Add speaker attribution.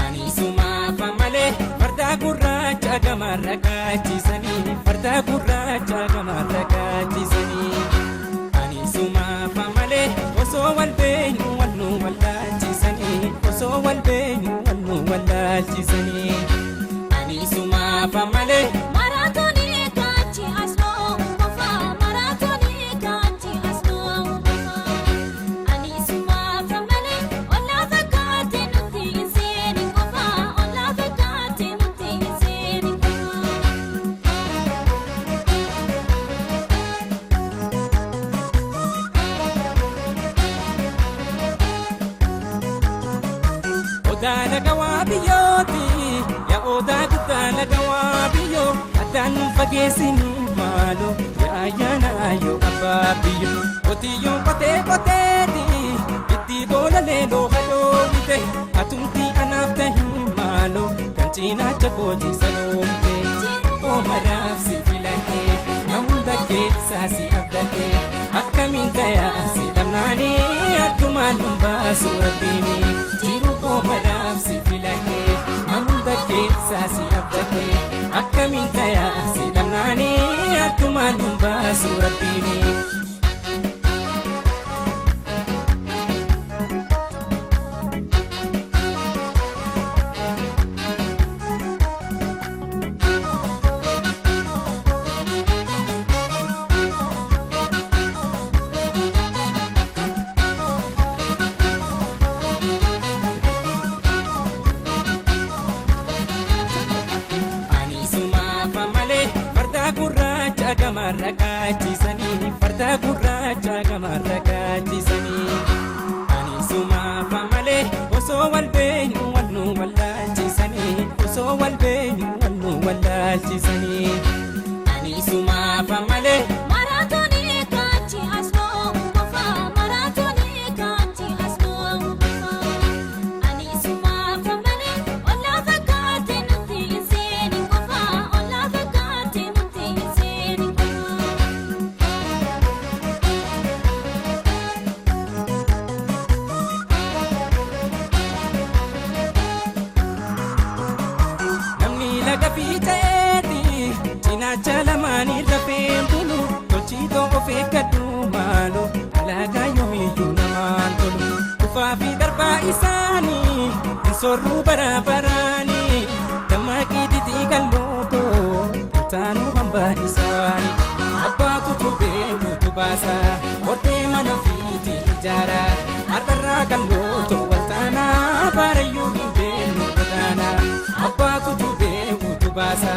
Speaker 1: Ani sumaafa malee farda gurraacha gamarra kaachisanii, farda gurraacha gamarra kaachisanii. Ani sumaafa malee osoo wal beenyu wal nu wallaalchisanii, osoo wal beenyu wal nu wallaalchisanii. Ani sumaafa malee.
Speaker 2: Maraatoonii kaanchi asnoo uumama, maraatoonii kaanchi asnoo uumama. Ani sumaafa malee ollaa fakkaate nuti hin seeni qofa, ollaa fakkaate nuti hin seeni qofa.
Speaker 1: Odaa lagawaa biyyooti, yaa odaa guddaa lagawaa biyyoo, addaan nu fageessinu maaloo, yaa ayyaana ayyoo abbaa biyyoo. Qotiyyoon qotee qoteeti, itti goolalee looha dhoowwite, atumti anaaf tahi maaloo, kan cinaacha kooti saloomte. Oomaraaf si filadhee, na hunda keessaa si abdadhee, akkamiin tayaa si dhabnaanii, addumaan nun baasu rabbiini. Jiru oomaraaf si filadhee, na hunda keessaa si abdadhee, akkamiin tayaa si dhabnaanii, addumaan nun baasu rabbiini. Ani sumaafa malee farda gurraacha gamarra kaachisanii, farda gurraacha gamarra kaachisanii. Ani sumaafa malee osoo wal beenyu wal nu wallaalchisanii, osoo wal beenyu wal nu wallaalchisanii. Ani sumaafa malee.
Speaker 2: Maraatoonii kaanchi asnoo uumama, maraatoonii kaanchi asnoo uumama. Ani sumaafa malee ollaa fakkaate nuti hin seeni qofa, ollaa fakkaate nuti hin seeni qofa.
Speaker 1: Namni laga fiixeeti cinaacha lamaanii rafeen bulu, tolchiitoo of eeggadhu maaloo, alaagaa yoomiyyuu namaan tolu. Kufaa fi darbaa isaanii hin soorruu bara baraanii, dammaqii didii qallootoo taanuu hambaa isaanii. Abbaatu tubee guutuu baasa hortee mana ofiitii ijaara, har'arraa qallootoo waltaanaa baarayyuu hin beeknu godaana. Abbaatu tubee guutuu baasa.